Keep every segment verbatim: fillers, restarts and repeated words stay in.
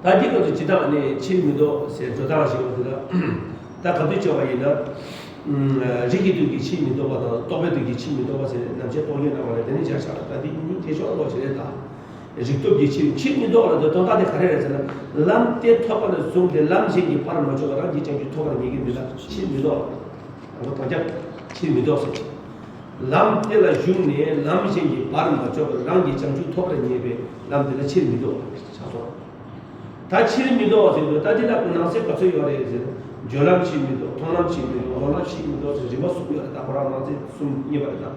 ད་འདི་སྐབས་སུ་ཇི་ལྟར་ནས་ཕྱིར་མི་ལྡོག་ཟེར་འགྲོ་སྟངས་ཤིག་ཡོད་འདུག་ལ། ད་ག་དུས་བྱས་པ་ཡིན་ན། རིགས་ཀྱི་སྟོབས་ཀྱིས་ཕྱིར་མི་ལྡོག་པ་དང་རྟོག་པའི་སྟོབས་ཀྱིས་ཕྱིར་མི་ལྡོག་པ་ཟེར་རྣམ་བཤད་རྟོག་གེ་གནང་བ་ལ་དེ་ནས་བྱས་ཤག་ད་འདི་གཉིས་འབྲེལ་ཤོག་ལོག་བྱས་རེད་ད། རིགས་སྟོབས་ཀྱིས་ཕྱིར་ཕྱིར་མི་ལྡོག་ལ་དོན་དག་དེ་ག་རེ་རེད་ཟེར་ན། ལམ་དེ་ཐོབ་པ་ནས་བཟུང་སྟེ་ལམ་གཞན་གྱིས་བར་མ་ཆོད་པར་རང་གི་བྱང་ཆུབ་ཐོབ་པར་ངེས་ཀྱི་མི་ལ་ཕྱིར་མི་ལྡོག་ལ། དང་པོ་དང་རྒྱ་ཕྱིར་མི་ལྡོག་ཟེར། ལམ་དེ་ལ་ཞུགས་ནས་ལམ་གཞན་གྱིས་བར་མ་ཆོད་པར་རང་གི་བྱང་ཆུབ་ཐོབ་པར་ངེས་པའི་ལམ་དེ་ལ་ཕྱིར་མི་ལྡོག་ཆགས་སོ། ད་ཕྱིར་མི་ལྡོག་ཟེར་དུས་ད་འདི་ལ་ནང་གསེས་ག་ཚོད་ཡོད་རེད་ཟེར་ན། སྦྱོར་ལམ་ཕྱིར་མི་ལྡོག་མཐོང་ལམ་ཕྱིར་མི་ལྡོག་སྒོམ་ལམ་ཕྱིར་མི་ལྡོག་ཟེར་རིམ་པ་གསུམ་ཡོད་རེད། ད་ཁོ་རང་ནང་གསེས་གསུམ་རྙེད་པ་རེད་ད།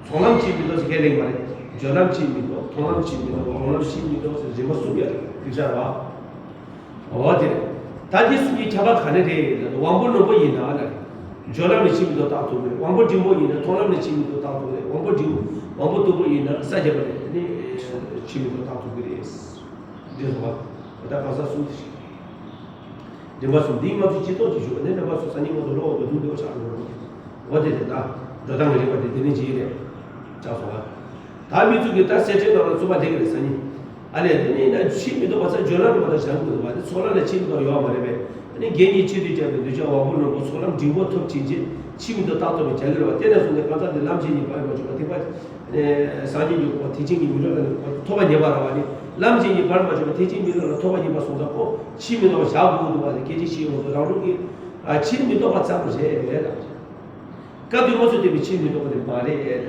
མཐོང་ཚོགས་ལམ་ཕྱིར་མི་ལྡོག་ཟེར་མཁན་གླེང་བ་རེད། སྦྱོར་ལམ་ཕྱིར་མི་ལྡོག་མཐོང་ལམ་ཕྱིར་མི་ལྡོག་སྒོམ་ལམ་ཕྱིར་མི་ལྡོག་ཟེར་རིམ་པ་གསུམ་ཡོད་རེད། ཐིག་ཤར་བ། འོ་དེ་རེད། ད་འདི་གསུམ་གྱི་ཁྱད་པར་ག་ནས་རེད་ལབ་ན། དབང་པོ་རྣོན་པོ་ཡིན་ན་ལ། སྦྱོར་ལམ་ནས་ཕྱིར་མི་ལྡོག་རྟགས་ཐོབ་ཀྱི་རེད། དབང་པོ་འབྲིང་པོ་ཡིན་ན་མཐོང་ལམ་ནས་ཕྱིར་མི་ལྡོག་རྟགས་ཐོབ་ཀྱི་རེད། དབང་པོ་འབྲིང་དབང་པོ་རྟུལ་པོ་ཡིན་ན་ས་བརྒྱ་པ་ནས་ནི་ཕྱིར་མི་ལྡོག་རྟགས་ཐོབ་ཀྱི་རེད། འདི་སོང་བ། ད་གང་ཟག་གསུམ་དེ་རེད། རིམ་པ་གསུམ་འདི་ང་ཚོ་སྤྱི་ཚོགས་ཀྱི་ཞུ་བ་ནི་རིམ་པ་གསུམ་སང་ཉིན་ང་ཚོ་ཀློག་འོག་ཏུ་འདུག་འདུག་ཆགས་འགྲོ་རོགས། འོ་དེ་རེད་ད། འགྲོ་སྟངས་ཀྱི་རིམ་པ་དེ་དེ་ནི་ཅི་རེད། ཆགས་སོང་བ། ད་མི་ཚོ་གི་ད་གསལ་བསྒྲགས་ནང་ལ་རྩོད་པ་སླེབས་ཀྱི་རེད་སང་ཉིན། ཨ་ལས་དེ་ནས་ན་ཕྱིར་མི་ལྡོག་པ་ཚ་སྦྱོར་ལམ་རིམ་པ་དང་བྱང་དགོས་པ་དེ་ཚོགས་ལམ་ལ་ཕྱིར་མི་ལྡོག་ཡོད་མ་རེད་པས། ཨ་ནི་དགེ་བསྙེན་ཆོས་སྡུད་བྱས་པའི་གདུལ་བྱ་དབང་པོ་རྣོན་པོ་ཚོགས་ལམ་འབྲིང་པོ་ཐོབ་ཕྱིན་ཆད་ཕྱིར་མི་ལྡོག་རྟགས་ཐོབ་པའི་བྱ་ལས་རེད་བ། དེ་ནས་བཟུང་སྟེ་གང་ཟག་དེ་ལམ་གཞན་གྱིས་བར་མ་ཆོད་པ་ཐེག་པ། སངས་རྒྱས་ཀྱི་གོ་ཐེག་ཆེན་གྱི་མི་ལུས་ལ་ནི་ཐོབ་པ་ངེས་པ་རེད་བ། ནི་ལམ་གཞན་གྱིས་བར་མ་ཆོད་པ་ཐེག་ཆེན་མི་ལུས་ལ་ཐོབ་པ་ངེས་པ་སོང་ཙང་ཁོ་ཕྱིར་མི་ལྡོག་པ་བཞག་དགོས་འདུག་བ། དེ་སྐད་ཆ་བཤད་ཡོང་དུས་རང་ལུགས་ཀྱི་ཕྱིར་མི་ལྡོག་པ་ཙམ་རེད་ལབ། སྐབས་དེ་ང་ཚོས་བལྟས་པའི་ཕྱིར་མི་ལྡོག་པ་དེ་མ་རེད།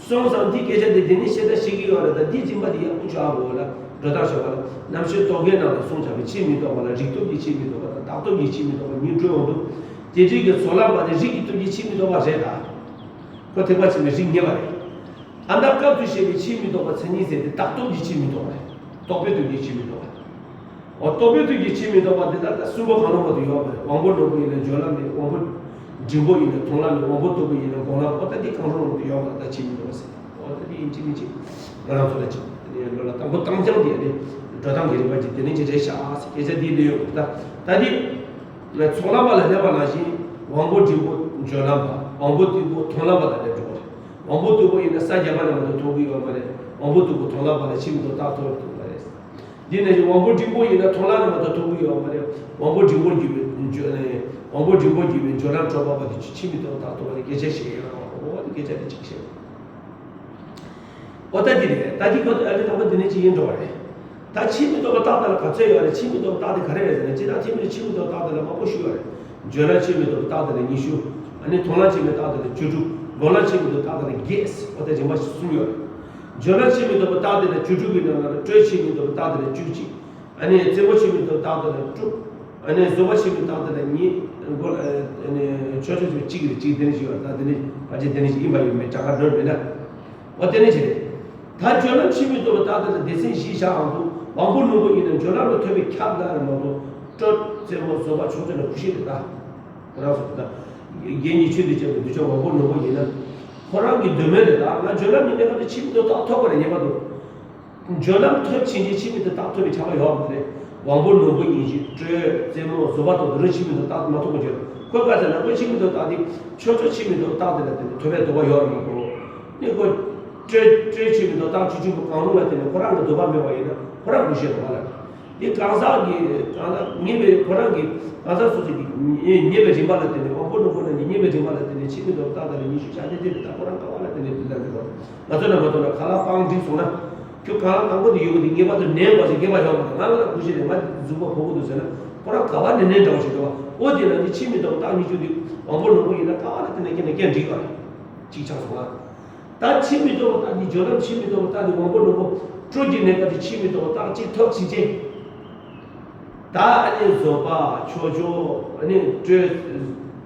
སོང་ཙང་འདི་སྐད་ཆ་དེ་དེ་ནས་བཤད་ད་བཤད་ཀྱི་ཡོད་རེད། ད་འདི་སྦྱིན་པ་དེ་ཡག་པོ་ཆགས་དགོས་ལ་འགྲོ་སྟངས་བྱ་བ་ལ་རྣམ་བཤད་རྟོག་གེའི་ནང་ལ་གསུངས་བྱ་བའི་ཕྱིར་མི་ལྡོག་པ་ལ་རིགས་སྟོབས་ཀྱིས་ཕྱིར་མི་ལྡོག་པ་དང་བཏགས་སྟོབས་ཀྱིས་ཕྱིར་མི་ལྡོག་པ་གཉིས་སྤྲོད་འོང་དུས། དེ་འདྲའི་གི་ཚོགས་ལམ་པ་དེ་རིགས་ཀྱི་སྟོབས་ཀྱིས་ཕྱིར་མི་ལྡོག་པ་རེད་ད། ཁོ་ཐེག་པ་ཆེན་པོའི་རིགས་ངེས་པ་རེད། ཨ་ད་སྐབས་དུ་བཤད་པའི་ཕྱིར་མི་ལྡོག་པ་མཚན་ཉིད་ཟེར་དེ་བཏགས་སྟོབས་ཀྱིས་ཕྱིར་མི་ལྡོག་པ་རེད། རྟོག་པའི་སྟོབས་ཀྱིས་ཕྱིར་མི་ལྡོག་པ་རེད། འོ་རྟོག་པའི་སྟོབས་ཀྱིས་ཕྱིར་མི་ལྡོག་པ་འདི་ལ་ད་གསུམ་པོ་གང་རུང་བར་དུ་ཡོད་པ་རེད། དབང་པོ་རྣོན་པོ་ཡིན་ན་སྦྱོར་ལམ་ནས། དབང་པོ་འབྲིང་པོ་ཡིན་ན་མཐོང་ལམ་ནས། དབང་པོ་རྟུལ་པོ་ཡིན་ན་སྒོམ་ལམ། འོ་ད་འདི་གང་རུང་རུང་དུ་ཡོད་པ་ལ་ད་ཕྱིར་མི་ལྡོག་པ་ཟེར། འོ་ད་འདི་ཡིན་གཅིག་མིན་གཅིག་ང་རང་ཚོ་ལ་གཅིག་ནས་ལོ་ལ་དང་པོ་བཏང་སྦྱང་དེ་ནི་འགྲོ་སྟངས་ཀྱི་རིམ་པ་གཅིག་དེ་ནི་ཅི་རེད་ཤག་ཟེར་སྐད་ཆ་འདི་ལས་ཡོད་པ་ད། ད་འདི་ཚོགས་ལམ་པ་ལ་སླེབས་པ་ནང་བཞིན་དབང་པོ་འབྲིང་པོ་སྦྱོར་ལམ་པ། དབང་པོ་རྟུལ་པོ་མཐོང་ལམ་པ་ལ་སླེབས་འགྲོ་བ་རེད། དབང་པོ་རྟུལ་པོ་ཡིན་ན་ས་བརྒྱ་པ་ནས་མ་གཏོགས་ཐོབ་ཀྱི་ཡོད་མ་རེད། དབང་པོ་རྟུལ་པོ་མཐོང་ལམ་པ་ལ་ཕྱིར་མི་ལྡོག་རྟགས་ཐོབ་ཐུབ་པ་རེད། འདི་ནང་བཞིན་དབང་པོ་འབྲིང་པོ་ཡིན་ན་མཐོང་ལམ་ནས་མ་གཏོགས་ཐོབ་ཀྱི་ཡོད་མ་རེད། དབང་པོ་འབྲིང་པོར་གྱུར་པའི་སྦྱོར་ནས་དབང་པོ་འབྲིང་པོར་གྱུར་པའི་སྦྱོར་ལམ་གྲོལ་བ་པ་དེ་ཕྱིར་མི་ལྡོག་རྟགས་ཐོབ་པ་རེད། སྐད་ཆ་བཤད་ཡོད་རེད། འོ་དེ་སྐད་ཆ་དེ་གཅིག་བཤད། འོ་ད་འདི་རེད། ད་འདི་ཁོ་ཚོ་ཨ་ནི་དང་པོ་འདི་ནས་ཅི་ཡིན་འགྲོ་བ་རེད། ད་ཕྱིར་མི་ལྡོག་པའི་རྟགས་དེ་ལ་ག་ཚོད་ཡོད་རེད། ཕྱིར་མི་ལྡོག་པའི་རྟགས་དེ་ག་རེ་རེད་ཟེར་ན། སྤྱིར་བཏང་ཕྱིར་མི་ཕྱིར་མི་ལྡོག་པའི་རྟགས་དེ་ལ་མང་པོ་ཞུ་ཡོད་རེད། སྦྱོར་ལམ་ཕྱིར་མི་ལྡོག་པའི་རྟགས་དེ་ལ་ཉི་ཤུ། ཨ་ནི་མཐོང་ལམ་ཕྱིར་མི་ལྡོག་པའི་རྟགས་དེ་ལ་བཅུ་དྲུག་སྒོམ་ལམ་ཕྱིར་མི་ལྡོག་པའི་རྟགས་དེ་ལ་བརྒྱད་ཟེར། འོ་ད་རིམ་པ་གསུམ་ཡོད་རེད། སྦྱོར་ལམ་ཕྱིར་མི་ལྡོག་པའི་རྟགས་དེ་ལ་བཅུ་དྲུག་གི་ནང་ལ་སྤྲོས་ཕྱིར་མི་ལྡོག་པའི་རྟགས་དེ་ལ་བཅུ་གཅིག་ཨ་ནི་རྩེ་མོ་ཕྱིར་མི་ལྡོག་པའི་རྟགས་དེ་ལ་དྲུག་ཨ་ནི་བཟོད་པ་ཕྱིར་མི་ལྡོག་པའི་རྟགས་དེ་ལ་གཉིས། མགོ་ལ་ཨ་ནི་ཆོས་ཕྱིར་མི་ལྡོག་པའི་རྟགས་དེ་ལ་གཅིག་རེད། གཅིག་དེ་ནས་བཞི་ཡོད། ད་དེ་ནི་ཕལ་ཆེར་དེ་ནས་བཞི་ཡིན་པ་ཡོད་མེད་གྲངས་ཀ་འདོན་མེད་ན། འོ་དེ་ནས་བྱས། ད་སྦྱོར་ལམ་ཕྱིར་མི་ལྡོག་པའི་རྟགས་དེ་ལ་སྡེ་ཚན་བཞི་བཞག་འོང་དུས་དབང་པོ་རྣོན་པོ་ཡིན་ན་སྦྱོར་ལམ་ལ་ཐོབ་པའི་ཁྱབ་བདག་རེད་མ་གཏོགས་སྤྲོས་རྩེ་མོ་བཟོད་པ་ཕྱོགས་ཆོས་ལ་ཁུ་ཤི་རེད་ད། ཁོ་རང་ཚོ་ད་དགེ་བསྙེན་ཆོས་སྡུད་བྱས་པའི་གདུལ་བྱ་དབང་པོ་རྣོན་པོ་ཡིན་ན་ཁོ་རང་གི་འདོད་མོས་རེད་ད། ང་སྦྱོར་ལམ་གྱི་གནས་སྐབས་དུ་ཕྱིར་མི་ལྡོག་རྟགས་ཐོབ་པ་རེད། ངེས་པར་དུ། སྦྱོར་ལམ་ཐོབ་ཕྱིན་ཆད་ཕྱིར་མི་ལྡོག་རྟགས་ཐོབ་པའི་ཁྱབ་པ་ཡོད་མ་རེད། དབང་པོ་རྣོན་པོ་ཡིན་གཅིག་སྤྲོས་རྩེ་མོ་བཟོད་པ་དང་དུ་རུ་ཕྱིར་མི་ལྡོག་རྟགས་མ་ཐོབ་པ་བརྗོད། ཁོས་བཀའ་སྩལ་ན་ཁོས་ཕྱིར་མི་ལྡོག་རྟགས་དེ་ཆོས་ཕྱོགས་ཕྱིར་མི་ལྡོག་རྟགས་དེ་ལ་བརྟེན་ནས་ཐོབ་པའི་འདོད་པ་ཡོད་རེད་མ་གཏོགས། ནི་ཁོ་སྤྲོས་སྤྲོས་ཕྱིར་མི་ལྡོག་རྟགས་བཅུ་གཅིག་པོ་གང་རུང་ལ་བརྟེན་ནས་ཁོ་རང་གི་འདོད་པ་མེད་པ་ཡིན་ན་ཁོ་རང་ཁུ་ཤི་རེད་བ་ལ། འདི་གང་ཟག་གི་གང་ཟག་ངེས་པའི་ཁོ་རང་གི་གང་ཟག་སོ་སོ་གི་ངེས་པའི་རིམ་པ་ལ་བརྟེན་ནས་དབང་པོ་རྣོན་པོ་རྣམས་ཀྱི་ངེས་པའི་རིམ་པ་ལ་བརྟེན་ནས་ཕྱིར་མི་ལྡོག་རྟགས་དེ་ལ་ཉི་ཤུ་ཆ་དེ་དེ་ལ་ད་ཁོ་རང་ག་བ་ལ་བརྟེན་ནས་འདི་ལ་འདི་ལ། ང་ཚོ་ལ་མ་ཐོབ་ན་ཁ་ལག་སྤང་འགྲིག་སོང་ན། ཁྱོད་གང་ལ་དང་པོ་དུ་ཡོད་པ་དེ་ངེས་པར་དུ་ནན་པ་ཞིག་ངེས་པ་ཡོད་མ་རེད། ང་ལ་ཁུ་ཤི་རེད། ང་གཟུགས་པོ་ཕོག་གི་འདུག་ཟེར་ན་ཁོ་རང་ག་བ་ནས་ནན་འདྲ་བ་ཞིག་འདུག་བ། འོ་དེ་ན་ནི་ཕྱིར་མི་ལྡོག་རྟགས་ཉི་ཤུ་དེ་དབང་པོ་རྣོན་པོ་ཡིན་ན་ག་བ་ལ་བརྟེན་ནས་སྐྱེ་ན་སྐྱེ་འགྲིག་ག་རེད། གཅིག་ཆགས་སོང་ང་། ད་ཕྱིར་མི་ལྡོག་རྟགས་ཀྱི་སྦྱོར་ལམ་ཕྱིར་མི་ལྡོག་རྟགས་དེ་དབང་པོ་རྣོན་པོ་སྤྲོས་ཀྱི་གནས་སྐབས་དེ་ཕྱིར་མི་ལྡོག་རྟགས་གཅིག་ཐོབ་ཕྱིན་ཆད། ད་ཨ་ནི་བཟོད་པ་ཕྱོགས་ཆོས་ཨ་ནི་སྤྲོས་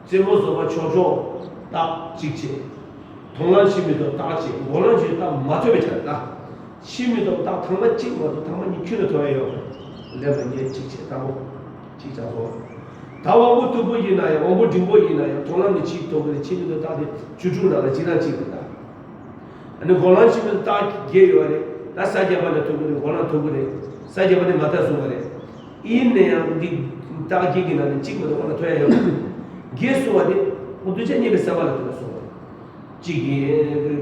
རྩེ་མོ་བཟོད་པ་ཕྱོགས་ཆོས་རྟགས་གཅིག་བྱས། མཐོང་ལམ་ཕྱིར་མི་ལྡོག་རྟགས་གཅིག་སྒོམ་ལམ་ཕྱིར་རྟགས་མ་ཐོབ་པའི་ཆ་རེད་ད། ཕྱིར་མི་ལྡོག་རྟགས་ཐེངས་མ་གཅིག་མ་གཏོགས་ཐེངས་མ་གཉིས་ཁྱོན་ནས་ཐོབ་ཡ་ཡོད་པ་ལེན་པ་ཉེར་གཅིག་བྱས་དང་པོ་གཅིག་ཆགས་སོང་། ད་དབང་པོ་རྟུལ་པོ་ཡིན་ན་ཡང་དབང་པོ་འབྲིང་པོ་ཡིན་ན་ཡང་མཐོང་ལམ་ནས་གཅིག་ཐོབ་ཀྱི་རེད། ཕྱིར་མི་ལྡོག་རྟགས་དེ་བཅུ་དྲུག་ནང་ལ་གཅིག་རང་གཅིག་རེད་ད། ཨ་ནི་སྒོམ་ལམ་ཕྱིར་མི་ལྡོག་རྟགས་བརྒྱད་ཡོད་རེད། ད་ས་བརྒྱ་པ་ནས་ཐོབ་ཀྱི་རེད། སྒོམ་ལམ་ཐོབ་ཀྱི་རེད། ས་བརྒྱ་པ་ནས་མ་མཐའ་གསུངས་པ་རེད། ཡིན་ན་ཡང་འདི་རྟགས་བརྒྱད་ཀྱི་ནང་ནས་གཅིག་མ་གཏོགས་ཁོ་ན་ཐོན་ཡ་ཡོད་མ་རེད། བརྒྱད་གསུངས་པ་དེ་ཁོ་གདུལ་བྱ་རྙེད་པའི་སྲིད་པ་ལ་ལྟོས་ནས་གསུངས་པ་རེད། གཅིག་གིས་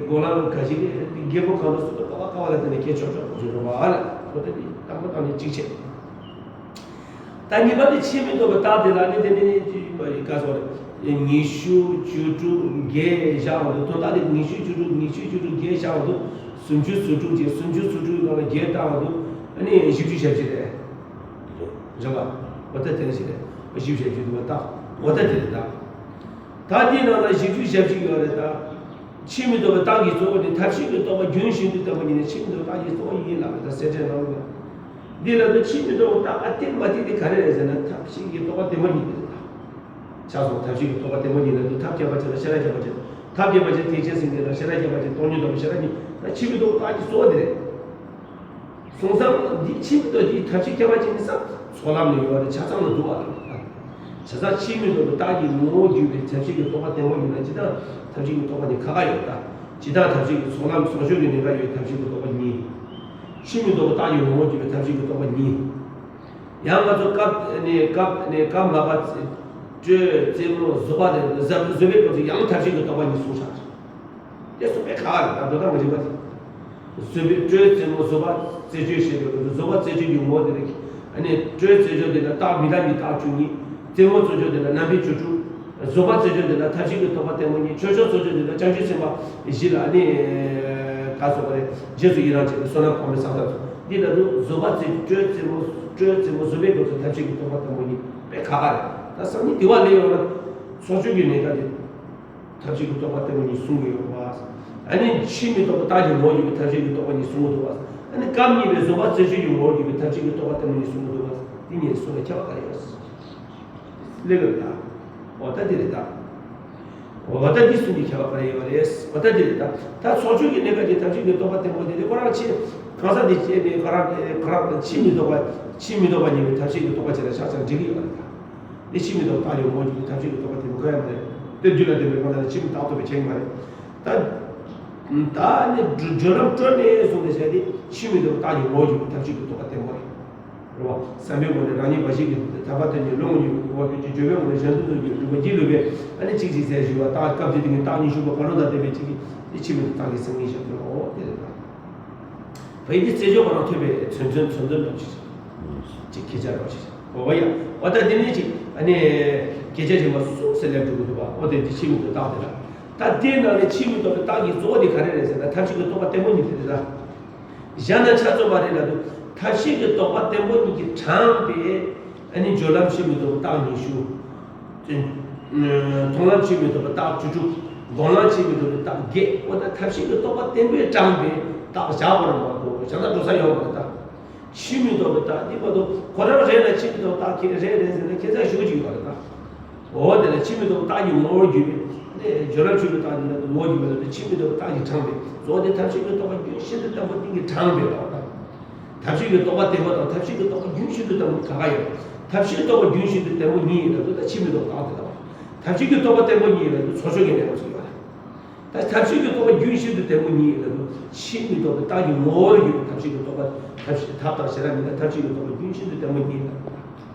སྒོམ་ལམ་ག་ཞིག་རྒྱལ་པོ་གང་དུ་སུ་དང་ཀ་བ་ཀ་བ་ལ་བརྟེན་ནས་ཁྱེད་ཆོག་ཆོག་གོ་ཆོད་རོགས་པ་ལ། ད་ལྟ་དེ་དང་པོ་དང་ནི་གཅིག་བྱས། ད་གཉིས་པ་དེ་ཕྱིར་མི་ལྡོག་པའི་རྟགས་དེ་ལ་ནི་དེ་ནི་ག་སོགས་ཉི་ཤུ་བཅུ་དྲུག་བརྒྱད་བཞག་འདུག་དོན་དག་དེ་ཉི་ཤུ་བཅུ་དྲུག་ཉི་ཤུ་བཅུ་དྲུག་བརྒྱད་བཞག་འདུག་སུམ་ཅུ་སོ་དྲུག་ཅེས་སུམ་ཅུ་སོ་དྲུག་ནང་ལ་བརྒྱད་བཏང་འདུག་ཨ་ནི་བཞི་བཅུ་ཞེ་བཞི་རེད། རེད་བ། འོ་ད་དེ་ནི་ཞིག་རེད། བཞི་བཅུ་ཞེ་བཞི་འདུག་བ་ད། འོ་ད་དེ་རེད་ད། ད་དེའི་ནང་ལ་བཞི་བཅུ་ཞེ་བཞི་ཡོད་རེད་ད། ཕྱིར་མི་ལྡོག་པའི་རྟགས་ཀྱི་གཙོ་བོ་ནི་ཐབས་ཤེས་ཀྱི་རྟོག་པ་རྒྱུན་བཞིན་དུ་བརྟན་པོ་ཉིད་ནི་ཕྱིར་མི་ལྡོག་པའི་རྟགས་ཀྱི་གཙོ་བོ་ཡིན་ལབ་པ་དང་གསལ་བྲལ་ནང་ལ། འདི་ལ་དུ་ཕྱིར་མི་ལྡོག་པའི་རྟགས་ཨ་ཏིག་མ་ཏིག་དེ་ག་རེ་རེད་ཟེར་ན་ཐབས་ཤེས་ཀྱི་རྟོག་པ་བརྟན་པོ་ཉིད་དེ་རེད་ད། ཆགས་སོང་། ཐབས་ཤེས་ཀྱི་རྟོག་པ་བརྟན་པོ་ཉིད་ལ་དུ་ཐབས་ཁྱད་པར་ཅན་དང་ཤེས་རབ་ཁྱད་པར་ཅན། ཐབས་ཁྱད་པར་ཅན་ཐེག་ཆེན་སེམས་བསྐྱེད་དང་ཤེས་རབ་ཁྱད་པར་ཅན་སྟོང་ཉིད་རྟོགས་པའི་ཤེས་རབ་ཉིད་ད་ཕྱིར་མི་ལྡོག་པའི་རྟགས་ཀྱི་གཙོ་བོ་དེ་རེད། སོང་ཙང་འདི་ཕྱིར་མི་ལྡོག་འདིའི་ཐབས་ཤེས་ཁྱད་པར་ཅན་ནི་ས་ཚོགས་ལམ་ནས་ཡོད་པ་རེད། ཆ་ཚང་ལ་འདུག་བ་ལ། བྱས་ཙང་ཕྱིར་མི་ལྡོག་པའི་རྟགས་ཀྱི་ངོ་བོ་བརྒྱུད་པའི་ཐབས་ཤེས་ཀྱི་རྟོག་པ་བརྟན་པོ་ཡིན་ན་ཇི་ལྟར་ཐབས་ཤེས་ཀྱི་རྟོག་པ་ནི་ཁ་ཁ་ཡོད་ལྟ། ཇི་ལྟར་ཐབས་ཤེས་ཀྱི་ཚོགས་ལམ་ཚོགས་ཆོས་ཀྱི་གནས་སྐབས་ཡོད་ཐབས་ཤེས་ཀྱི་རྟོག་པ་གཉིས། ཕྱིར་མི་ལྡོག་པའི་རྟགས་ཀྱི་ངོ་བོ་བརྒྱུད་པའི་ཐབས་ཤེས་ཀྱི་རྟོག་པ་གཉིས། ཡང་ང་ཚོ་སྐབས་ནས་སྐབས་ནས་སྐབས་ལྔ་པ་སྤྲོས་རྩེ་མོ་བཟོད་པ་དེ་བཟོད་པའི་སྐབས་སུ་ཡང་ཐབས་ཤེས་ཀྱི་རྟོག་པ་གཉིས་གསུངས་ཤག་དེ་གསུངས་པའི་ཁ་ཁ་རེད་ད། འགྲོ་སྟངས་མ་རིག་པ་དེ། བཟོད་པའི་སྤྲོས་རྩེ་མོ་བཟོད་པ་རྩེ་གཅོད་ཞེས་པའི་སྐབས་སུ་བཟོད་པ་རྩེ་གཅོད་ཀྱི་ངོ་བོ་དེ་རེད། ཨ་ནི་སྤྲོས་རྩེ་གཅོད་དེ་ལ་རྟགས་མི་རྟག་གཉིས་རྟགས་བཅུ་གཉིས། རྩེ་མོ་རྩེ་གཅོད་དེ་ལ་རྣམ་པའི་བཅུ་དྲུག་བཟོད་པ་རྩེ་གཅོད་དེ་ལ་ཐབས་ཤེས་ཀྱི་རྟོག་པ་བརྟན་པོ་གཉིས། ཆོས་སྐྱོང་རྩེ་གཅོད་དེ་ལ་བྱང་ཆུབ་སེམས་དཔའ་བཞི་ལ་ཨ་ནི་ག་སོགས་པ་རེད། རྗེས་སུ་ཡི་རང་བྱེད་པའི་བསོད་ནམས་གོང་མའི་བསམ་གཏན་སོགས་འདི་ལ་དུ་བཟོད་པ་རྩེ་སྤྲོས་རྩེ་མོ་སྤྲོས་རྩེ་མོ་བཟོད་པའི་སྐབས་སུ་ཐབས་ཤེས་ཀྱི་རྟོག་པ་བརྟན་པོ་གཉིས་པའི་ཁ་ཁ་རེད། ད་སང་ཉིན་དེ་བ་ལས་ཡོང་ན་ཚོགས་ཆོས་ཀྱི་གནས་སྐབས་དེ། ཐབས་ཤེས་ཀྱི་རྟོག་པ་བརྟན་པོ་གཉིས་གསུང་གི་ཡོད་པ། ཨ་ནི་ཕྱིར་མི་ལྡོག་པའི་རྟགས་ཀྱི་ངོ་བོ་བརྒྱུད་པའི་ཐབས་ཤེས་ཀྱི་རྟོག་པ་གཉིས་གསུང་གི་འདུག་པ། ཨ་ནི་སྐབས་གཉིས་པའི་བཟོད་པ་རྩེ་གཅོད་ཀྱི་ངོ་བོ་བརྒྱུད་པའི་ཐབས་ཤེས་ཀྱི་རྟོག་པ་བརྟན་པོ་གཉིས་གསུང་གི་འདུག་པ། འདི་གཉིས་གསུང་བའི་ཁྱད་པར་ག་རེ་ཡོད། ལེགས་པར་ལྟ། འོ་ད་འདི་རེད་ད། འོ་ད་འདི་གསུང་གི་ཁྱད་པར་ག་རེ་ཡོད་རེད། འོ་ད་འདི་རེད་ད། ད་ཚོགས་ཆོས་ཀྱི་གནས་སྐབས་ཀྱི་ཐབས་ཤེས་ཀྱི་རྟོག་པ་བརྟན་པོ་དེ་ནི་ཁོ་རང་ཆེས་གང་ཟག་དེ་སྐྱེས་ནས་ཁོ་རང་ཁོ་རང་ཕྱིར་མི་ལྡོག་པ་ཕྱིར་མི་ལྡོག་པ་ཉིད་ཀྱི་ཐབས་ཤེས་ཀྱི་རྟོག་པ་བྱས་ན་ཆ་ཚང་འགྲིག་གི་ཡོད་རེད་ད། དེ་ཕྱིར་མི་ལྡོག་རྟགས་ཀྱི་ངོ་བོ་བརྒྱུད་པའི་ཐབས་ཤེས་ཀྱི་རྟོག་པ་དེ་མི་དགོས་ཡ་མ་རེད། དེ་རྒྱུད་ལ་ལྡན་པའི་སྔོན་ལ་ཕྱིར་མི་རྟག་རྟོགས་པའི་ཆེད་མ་རེད། ད། ད་ནི་སྦྱོར་ལམ་སྤྲོས་ནས་བཟུང་ནས་བྱས་ཏེ་ཕྱིར་མི་ལྡོག་རྟགས་ཀྱི་ངོ་བོ་བརྒྱུད་པའི་ཐབས་ཤེས་ཀྱི་རྟོག་པ་བརྟན་པོ་རེད། རེད་བ། བསམ་པའི་སྒོ་ནས་རང་ཉིད་འབའ་ཞིག་གི་ཐར་པ་དོན་གཉེར་བློ་ངོ་ཉིད་ཀྱི་ངོ་བོ་ཀྱི་བརྗོད་པའི་ངོ་ནས་གཞན་དོན་དུ་རྒྱུ་འགྲུབ་པ་སྒྱིད་ལུག་པས་ཨ་ནི་གཅིག་གཅིག་ཟེར་ཞུ་བ་རྟགས་སྐབས་དེ་དེ་ཉིད་རྟགས་ཉི་ཤུ་པ་བ་རུ་དང་ལྡན་པའི་གཅིག་གིས་དེ་ཕྱིར་མི་ལྡོག་རྟགས་ཀྱི་སེམས་ཉིད་ཞབས་ཀྱི་འོ་དེ་རེད་ད། བོད་ཡིག་འདི་རྩེ་སྦྱོར་པ་རང་ཐོས་པའི་མཚོན་མཚོན་མཚོན་དོན་འདྲ་ཅིག་ཅིག་ཁྱེད་ཅག་རོགས་ཞེས། འོ་ཡ། འོ་ད་འདི་ནས་ཅིག་ཨ་ནི་སྐད་ཆ་རིམ་པ་གསུམ་ཟེར་ལས་འགྲོ་གི་འདུག་པ། འོ་དེ་འདི་ཕྱིར་མི་ལྡོག་རྟགས་དེ་ལ། ད་དེའི་ནང་ནས་ཕྱིར་མི་ལྡོག་པའི་རྟགས་ཀྱི་གཙོ་བོ་དེ་ག་རེ་རེད་ཟེར་ན་ཐབས་ཤེས་ཀྱི་རྟོག་པ་བརྟན་པོ་ཉིད་དེ་རེད་ད། གཞན་དང་ཆ་མཚུངས་པ་རེད་ལ་དུ་ཐབས་ཤེས་ཀྱི་རྟོག་པ་བརྟན་པོ་ཉིད་ཀྱིས་དྲངས་པའི་ཨ་ནི་སྦྱོར་ལམ་ཕྱིར་མི་ལྡོག་པའི་རྟགས་ཉི་ཤུ། མཐོང་ལམ་ཕྱིར་མི་ལྡོག་པའི་རྟགས་བཅུ་དྲུག་སྒོམ་ལམ་ཕྱིར་མི་ལྡོག་པའི་རྟགས་བརྒྱད། འོ་ད་ཐབས་ཤེས་ཀྱི་རྟོག་པ་བརྟན་པོས་དྲངས་པའི་རྟགས་བཞག་པ་རེད་མ་གཏོགས་གཞན་དག་འགྲོ་ས་ཡོད་མ་རེད་ད། ཕྱིར་མི་ལྡོག་པའི་རྟགས་འདི་མ་གཏོགས་ཁོ་རང་རེད་ལ་ཕྱིར་མི་ལྡོག་རྟགས་ཁྱེད་རེད་རེད་ཟེར་ན་ཁྱད་མཚར་ཞེ་པོ་ཅིག་ཡོད་པ་རེད་ད། འོ་དེ་ལ་ཕྱིར་མི་ལྡོག་རྟགས་ཀྱི་ངོ་བོར་གྱུར་པའི་ནས་སྦྱོར་ལམ་ཕྱིར་མི་རྟགས་འདི་ལ་ངོ་བོར་གྱུར་པ་ལ་ཕྱིར་མི་ལྡོག་རྟགས་ཀྱིས་དྲངས་པའི་གཙོ་བོ་དེ་ཐབས་ཤེས་ཀྱི་རྟོག་པ་རྒྱུན་ཤིན་ཏུ་བརྟན་པོ་གཏིང་གིས་དྲངས་པའི་ལོག་ལྟ། ཐབས་ཤེས་ཀྱི་རྟོག་པ་བརྟན་པོ་དང་ཐབས་ཤེས་ཀྱི་རྟོག་པ་རྒྱུན་ཤིན་ཏུ་བརྟན་པོ་གཉིས་ག་ག་ཡོད། ཐབས་ཤེས་རྟོག་པ་རྒྱུན་ཤིན་ཏུ་བརྟན་པོ་གཉིས་ཡིན་ན་དུ་ད་ཕྱིར་མི་ལྡོག་རྟགས་དེ་ལ་བ། ཐབས་ཤེས་ཀྱི་རྟོག་པ་བརྟན་པོ་གཉིས་ཡིན་ན་དུ་ཚོགས་ཆོས་ཀྱི་གནས་སྐབས་སུ་ཡོད་རེད། ད་ཐབས་ཤེས་ཀྱི་རྟོག་པ་རྒྱུན་ཤིན་ཏུ་བརྟན་པོ་གཉིས་ཡིན་ན་དུ་ཕྱིར་མི་ལྡོག་པའི་རྟགས་ཀྱི་ངོ་བོར་གྱུར་པའི་ཐབས་ཤེས་ཀྱི་རྟོག་པ་ཐབས་ཤེས་ཐབས་དང་ཤེས་རབ་མིན་ན་ཐབས་ཤེས་ཀྱི་རྟོག་པ་རྒྱུན་ཤིན་ཏུ་བརྟན་པོ་གཉིས་ཡིན་ན།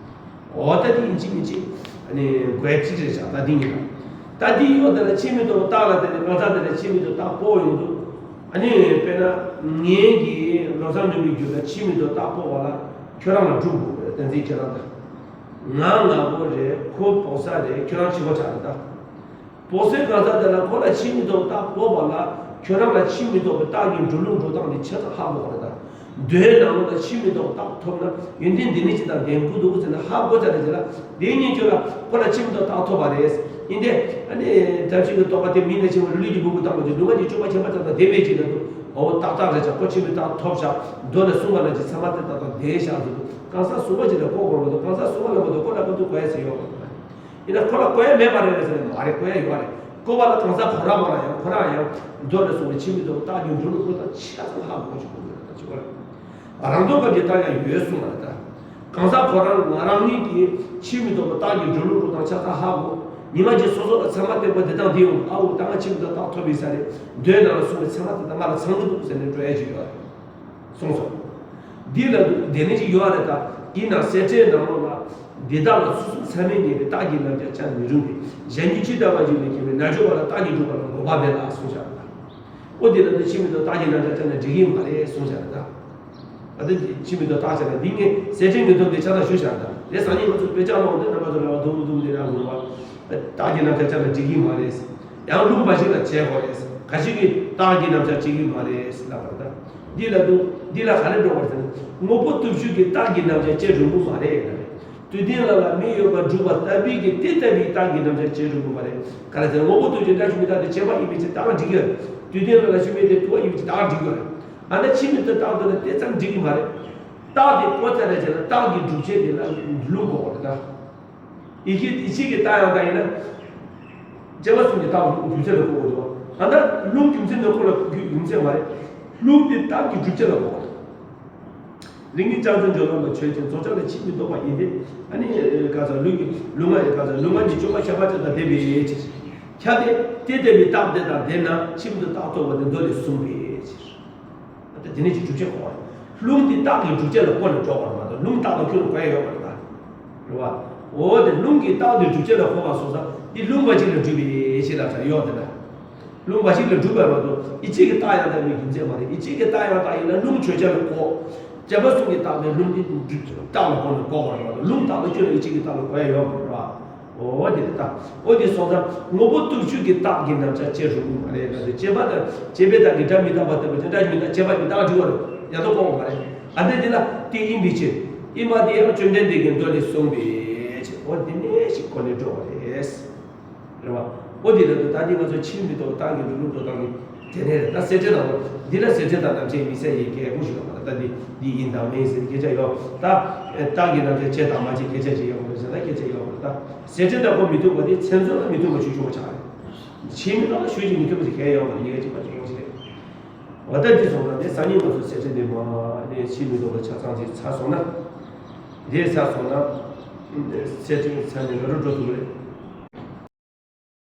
འོ་ད་དེ་ཡིན་གཅིག་མིན་གཅིག་ཨ་ནི་དགོས་གཅིག་རེད་བཞག་ད་དེ་ཡིན་ན། ད་དེ་ཡོད་དེ་ལ་ཕྱིར་མི་ལྡོག་པའི་རྟགས་ལ་བརྟེན་ནས་གང་ཟག་དེ་ལ་ཕྱིར་མི་ལྡོག་པའི་རྟགས་སྤོ་ཡོང་དུས། ཨ་ནི་དཔེར་ན་ངེད་ཀྱིས་ལོ་གསར་ནོར་བུའི་རྒྱུད་ལ་ཕྱིར་མི་ལྡོག་པའི་རྟགས་སྤོ་བ་ལ་ཁྱོད་རང་ལ་སྒྲུབ་དགོས་པས་བསྟན་འཛིན་ཁྱེད་རང་དང་། ང་ང་པོ་རེད། ཁོ་པོ་ས་རེད། ཁྱོད་རང་ཕྱི་པོ་ཆགས་རེད་ད། པོ་སའི་གང་ཟག་དེ་ལ་ཁོ་ལ་ཕྱིར་མི་ལྡོག་རྟགས་སྤོ་བ་ལ་ཁྱོད་རང་ལ་ཕྱིར་མི་ལྡོག་པའི་རྟགས་ཀྱི་འགྲོ་ལུགས་འགྲོ་སྟངས་དེ་ཆ་ཚང་ཧ་གོ་བ་རེད་ད། མདོའི་ནང་ལོགས་ལ་ཕྱིར་མི་ལྡོག་རྟགས་ཐོབ་ན་ཡོན་ཏན་འདི་ནི་ཅི་དང་ལྡན་དགོས་འདུག་ཟེར་ན་ཧ་གོ་ཚར་རེད་ཟེར་ལ། དེ་ཉིད་ཁྱོད་ལ་ཁོ་ལ་ཕྱིར་མི་ལྡོག་རྟགས་ཐོབ་པ་རེད། ཡིན་ཏེ་ཨ་ནི་ཐབས་ཤེས་ཀྱི་རྟོག་པ་དེ་མི་ལ་ཕྱིར་མི་ལུས་ཀྱི་སྦུག་པོ་བཏང་བ་ཅིག་སྡུག་བསྔལ་གྱི་སྤྱོད་པ་ཁྱད་པར་ཅན་དང་ལྡན་པའི་ཅིག་ན་འདུག་འོ་ཏག་ཏག་རེད་ཅག་ཁོ་ཕྱིར་མི་རྟགས་ཐོབ་བཞག་མདོ་ལ་གསུངས་པ་ལ་ཅིག་ཚད་མ་དེ་དག་དང་ལྡན་བཞག་འདུག་གང་ཟག་གཟུགས་པོ་ཅིག་ལ་གོ་དགོས་མ་གཏོགས་གང་ཟག་གཟུགས་པོ་ལ་མ་གཏོགས་ཁོ་ལ་ག་དུས་གོ་ཡ་ཟེར་ཡོད་མ་རེད། ཡིན་ན་ཁོ་ལ་གོ་ཡ་མེད་པ་རེད་ཟེར་ན་མ་རེད། གོ་ཡ་ཡོད་རེད། གོ་བ་ལ་གང་ཟག་ཁོ་རང་ཁོ་རང་ཡང་ཁོ་རང་ཡང་མདོ་ལ་གསུངས་པའི་ཕྱིར་མི་ལྡོག་རྟགས་ཀྱི་འགྲོ་ལུགས་ཁོ་དང་ཆ་ཚང་ཧ་གོ་ཅིག་དགོས་ཀྱི་རེད་ད་ཅིག་གོ་རེད། རང་སྟོང་སྐབས་ཀྱི་རྟགས་ཡང་ཡོད་གསུངས་པ་རེད་ད། གང་ཟག་ཁོ་རང་ང་རང་ཉིད་ཀྱིས་ཕྱིར་མི་ལྡོག་པའི་རྟགས་ཀྱི་འགྲོ་ལུགས་ཁོ་དང་ཆ་ཚང་ཧ་གོ། ཉི་མ་གཅིག་སོ་སོ་ལ་ཚད་མ་བསྟན་པ་འདི་དང་འདི་ཡོང་ཨ་འུ་ད་ང་ཕྱིར་མི་ལྡོག་རྟགས་ཐོབ་ཡིན་ས་རེད། མདོའི་ནང་ལ་གསུངས་པའི་ཚད་མ་དེ་དང་ང་ལ་ཚང་གི་འདུག་ཟེར་ནས་འགྲོ་ཡ་ཅིག་ཡོད་རེད། གསུངས་སོ། འདི་ལ་དུ་དེ་ནི་ཅིག་ཡོད་རེད་ད། ཡིན་ནའང་གསལ་བྲལ་ནང་ལོགས་ལ། འདི་དག་ལ་ཚུལ་གསུམ་ཚད་མས་ངེས་པའི་རྟགས་ཀྱི་རྣམ་གཞག་ཅང་མི་རུང་སྟེ། གཞན་རྒྱུད་ཇི་ལྟ་བ་བཞིན་དུ་མཁྱེན་པའི་རྣལ་འབྱོར་པ་ལ་རྟགས་ཀྱིས་གྲུབ་པ་ལ་དགོས་པ་མེད་ལ་གསུངས་བཞག་པ་དང་། ཨོ་དེ་ལ་ནི་ཕྱིར་མི་ལྡོག་རྟགས་ཀྱི་རྣམ་གཞག་ཅང་ན་འགྲིག་གི་མ་རེད་གསུངས་བཞག་པ་དང་། ད་ལྟ་ཕྱི་མིག་ཏོ་བཏགས་བྱས་ན་འདི་ངས་ཟད་བྲལ་མི་ཐོབ་པའི་ཆ་ལ་ཞུ་བཞག་ད། དེ་སང་ཉིན་ང་ཚོ་དཔེ་ཆ་ཀློག་འདི་རྣམ་པ་ཚོ་ལ་བ་དུམ་བུ་དུམ་བུ་དེ་རང་ངོ་བ། རྟགས་ཀྱི་རྣམ་གཞག་ཆ་ལ་འགྲིག་གི་མ་རེད། ཡང་ལུང་འབའ་ཞིག་ལ་བྱེད་དགོས་རེད། ག་ཞིག་གིས་རྟགས་ཀྱི་རྣམ་གཞག་བྱེད་ཀྱི་མ་རེད་ལབ་པ་རེད་ད། འདི་ལ་འདུག་འདི་ལ་ག་རེ་འགྲོ་བ་རེད་ཟེར་ན། དངོས་པོ་སྟོབས་ཞུགས་ཀྱི་རྟགས་ཀྱི་རྣམ་གཞག་བྱེད་རུང་གི་མ་རེད་ལབ་རེད། དུས་གཏན་ལ་ལ་མི་གཡོ་བར་སྒྲུབ་པ་ལྟ་བུའི་གི་དེ་ལྟ་བུའི་རྟགས་ཀྱི་རྣམ་གཞག་བྱེད་རུང་གི་མ་རེད། ག་རེ་ཟེར་ན་དངོས་པོ་སྟོབས་ཀྱི་རྟགས་ཞུ་མི་རྟགས་དེ་བྱས་པ་ཡིན་པའི་ཕྱིར་རྟགས་འགྲིག་གི་རེད། དུས་གཏན་ལ་ལ་ཞུ་མི་དེ་དུ་བ་ཡིན་པའི་ཕྱིར་རྟགས་འགྲིག་གི་རེད། ཨ་ན་ཕྱི་མིག་ཏོ་བཏགས་འདོད་ན་དེ་ཙམ་འགྲིག་གི་མ་རེད། རྟགས་དེ་གོ་ཚར་རེད་བྱས་ན་རྟགས་ཀྱི་སྒྲུབ་བྱེད་དེ་ལ་ལུང་གོ་བ་རེད་ད། ཡིད་ཆེས་ཡིད་ཆེས་ཀྱི་རྟགས་ཡང་དག་ཡིན་ན། དཔྱད་པ་གསུམ་གྱི་རྟགས་སྒྲུབ་བྱེད་ལ་གོ་དགོས་འདུག་ཨ་ན་ལུང་རྒྱུ་མཚན་ནི་ཁོ་ལ་རྒྱུ་མཚན་མ་རེད། ལུང་དེ་རྟགས་ཀྱི་སྒྲུབ་བྱེད་ལ་གོ་བ་རེད། རིགས་ངེས་རྐྱང་རྫུན་སྦྱོར་ལམ་པ་ཆོས་ཅན། རྫོགས་བྱང་ལ་ཕྱིར་མི་ལྡོག་པ་ཡིན་ཏེ། ཨ་ནི་ག་ས་ལུང་གི་ལུང་ལྔ་ཡི་ག་ས་ལུང་ལྔ་གི་སྤྱོད་པ་ཁྱབ་པ་ཅན་དང་ལྡན་པའི་ཕྱིར། ཁྱབ་སྟེ་དེ་ལྡན་པའི་རྟགས་དེ་དང་ལྡན་ན་ཕྱིར་མི་ལྡོག་རྟགས་རྟོགས་པ་དེ་མདོ་ལས་གསུངས་པའི་ཕྱིར། ད་དེ་ནས་ཀྱི་སྒྲུབ་བྱེད་གོ་བ། ལུང་དེ་རྟགས་ཀྱི་སྒྲུབ་བྱེད་ལ་གོ་ནས་འགྲོ་བར་མ་གཏོགས་ལུང་རྟགས་ལ་ཁྱོད་ལ་གོ་ཡ་ཡོད་པ་རེད་ད། རེད་བ། འོ་དེ་ལུང་གི་རྟགས་དེ་སྒྲུབ་བྱེད་ལ་གོ་བ་སོང་ཙང་འདི་ལུང་འབའ་ཞིག་ལ་སྒྲུབ་པའི་ཕྱིར་ལབ་ས་ཡོད་དེ་ན། ལུང་འབའ་ཞིག་ལ་སྒྲུབ་པ་མ་གཏོགས་ཡིད་ཆེས་ཀྱི་རྟགས་ཡང་དག་པའི་རྒྱུ་མཚན་མ་རེད། ཡིད་ཆེས་ཀྱི་རྟགས་ཡང་དག་ཡིན་ན་ལུང་ཆོས་ཅན་ལ་གོ། དཔྱད་པ་གསུམ་གྱི་རྟགས་པའི་ལུང་འདི་རྟགས་ལ་གོ་ནས་གོ་བ་རེད་མ་གཏོགས་ལུང་རྟགས་ལ་ཁྱོད་ལ་ཡིད་ཆེས་ཀྱི་རྟགས་ལ་གོ་ཡ་ཡོད་མ་རེད་བ། འོ་དེ་རེད་ད། འོ་དེ་སོང་ཙང་དངོས་པོ་སྟོབས་ཞུགས་ཀྱི་རྟགས་ཀྱི་རྣམ་གཞག་བྱེད་རུང་མ་རེད་ལ། དེ་བྱས་པ་དང་བྱས་པའི་རྟགས་ཀྱིས་སྒྲ་མི་རྟག་པ་སྟོན་པ་ཅན་སྒྲ་མི་རྟག་བྱས་པ་མི་རྟག་འགྲིག་པ་རེད། ཡང་དག་གོ་བ་མ་རེད། ཨ་ནི་འདི་ལ་དེ་ཡིན་པའི་ཕྱིར། ཡིན་པ་དེ་ཡང་བཅོམ་ལྡན་འདས་ཀྱིས་མདོ་ལས་གསུངས་པའི་ཕྱིར། འོ་དེ་ནས་ཞིག་གོ་ནས་འགྲོ་བ་རེད། རེད་བ། འོ་དེ་ལ་དུ་ད་འདི་ང་ཚོ་ཕྱིར་མི་ལྡོག་རྟགས་ཀྱི་སྒྲུབ་ལུགས་ལྡོག་སྟངས་ཀྱི་དེ་ནས་རེད། ད་གསལ་བྱེད་དང་འོ་འདི་ལ་གསལ་བྱེད་དང་རྣམ་བཅད་མི་གསལ་ཡི་གེ་ཀུན་ཞིག་ཡོད་པ་ལ་ད་འདི་འདི་ཡིན་དང་མིན་ཟེར་སྐད་ཆ་ཡོད་ད། རྟགས་ཀྱི་རྣམ་གཞག་བྱེད་དང་མ་བྱེད་སྐད་ཆ་ཅིག་ཡོད་པ་རེད་ཟེར་ན་སྐད་ཆ་ཡོད་པ་རེད་ད། གསལ་བྱེད་དང་གོ་མི་མཐུན་པ་དེ་མཚན་མཚོན་ལ་མི་མཐུན་པ་ཞུ་ཆོག་པ་ཆགས་རེད། ཕྱིར་མི་ལྡོག་ལ་ཞུ་ཅིག་མི་མཐུན་པ་ཞིག་གང་ཡང་ཡོད་པ་རེད། གཉིས་ཀ་གཅིག་པ་གཅིག་རྐྱང་ཞིག་རེད། འོ་ད་འདི་སོང་ཙང་དེ་སང་ཉིན་ང་ཚོ་གསལ་བྱེད་འདི་མ་ནས་ཕྱིར་མི་ལྡོག་པ་ཆ་ཚང་ཅིག་ཚར་སོང་ན། འདི་ཚར་སོང་ན། གསལ་བྱེད་ཚར་ནས་ང་རང་འགྲོ་ཐུབ་ཀྱི་རེད།